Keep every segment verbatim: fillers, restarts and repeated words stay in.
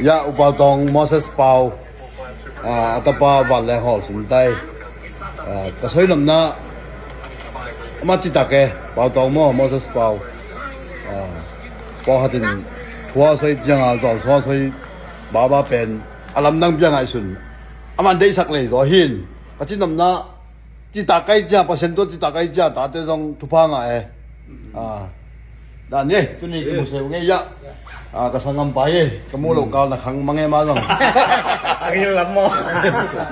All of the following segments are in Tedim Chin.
Ya, U Pau Tawng, Moses Pau, ah, a tapa Van Leng Hawl Sin Tai. Ah, ka soi namna, ama citak e, Pau Tawng maw, Moses Pau. Ah, pawlkhat in thua soi ciang a, zuau thua soi baba pen a lamdang piang ngaihsun. Aman deihsak lei zaw hin. Ka ci namna, citak kai cia, Pasian tua citak kai cia, tate zong thupha ngah e. Ah. Dan e, tuni kimu seu ngei ya. Ah, ka sanggam pa e, ka mu lo kal na khang mang e ma zong. A ngil lam maw?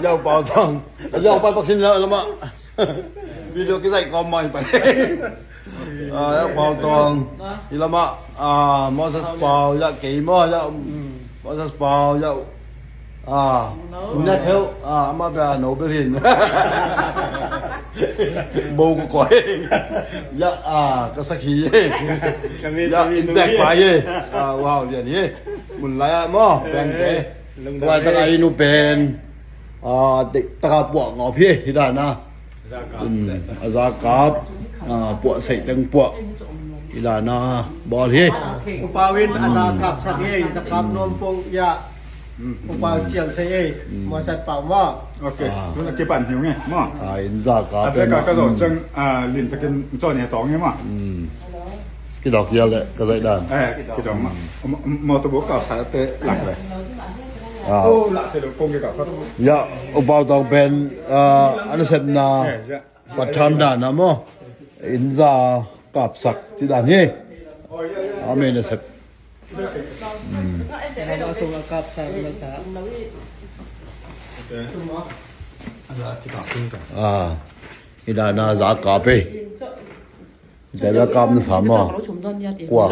Ya, U Pau Tawng. Ya, U Pau Tawng sin ya lama. Video kizaih kawm mai pai. Ah, ya, Pau Tawng. I lama, ah, Moses Pau, ya, kei maw, ya, Moses Pau, ya, ah, no. Nat heu, ah, ama bia no bel hin. Bo ko koi. Ya, ah, ka sakhi. Kami, ya, kami intek nu pa ye. Ah, wow, lian ye. Mun lai ah maw, beng te. Lungdam. Tuai tak a i nu pen. Ah, deih taka puah ngawp hi, hi dan a. Zakap. Um, a zakap. Ah, puah seih teng puah. Hi dan a bawl hi. U Pau in a zakap sak hi, zakap nuam pong ya. U Pau ciang sei hi. Moses Pau maw. Ok. Ah. Tun a kipan hi nge maw. Ah, in zakap. A bek a ka zawh ciang, ah, lim takin cawn hi tawng hi maw. Um. Kidawk hial le ka zaih dan. Eh, kidawk ma. Mawtaw bu kawsak te lak le. Ah. Oh, lak se lo kong kidawk. Ya, U Pau Tawng pen, ah, a nasepna. Eh, ya. Patham dan a maw. In zakap sak ci dan hi. A mei nasep. Hmm. Ah. Hi dan a zakap e. Zakap na sa maw. Kua.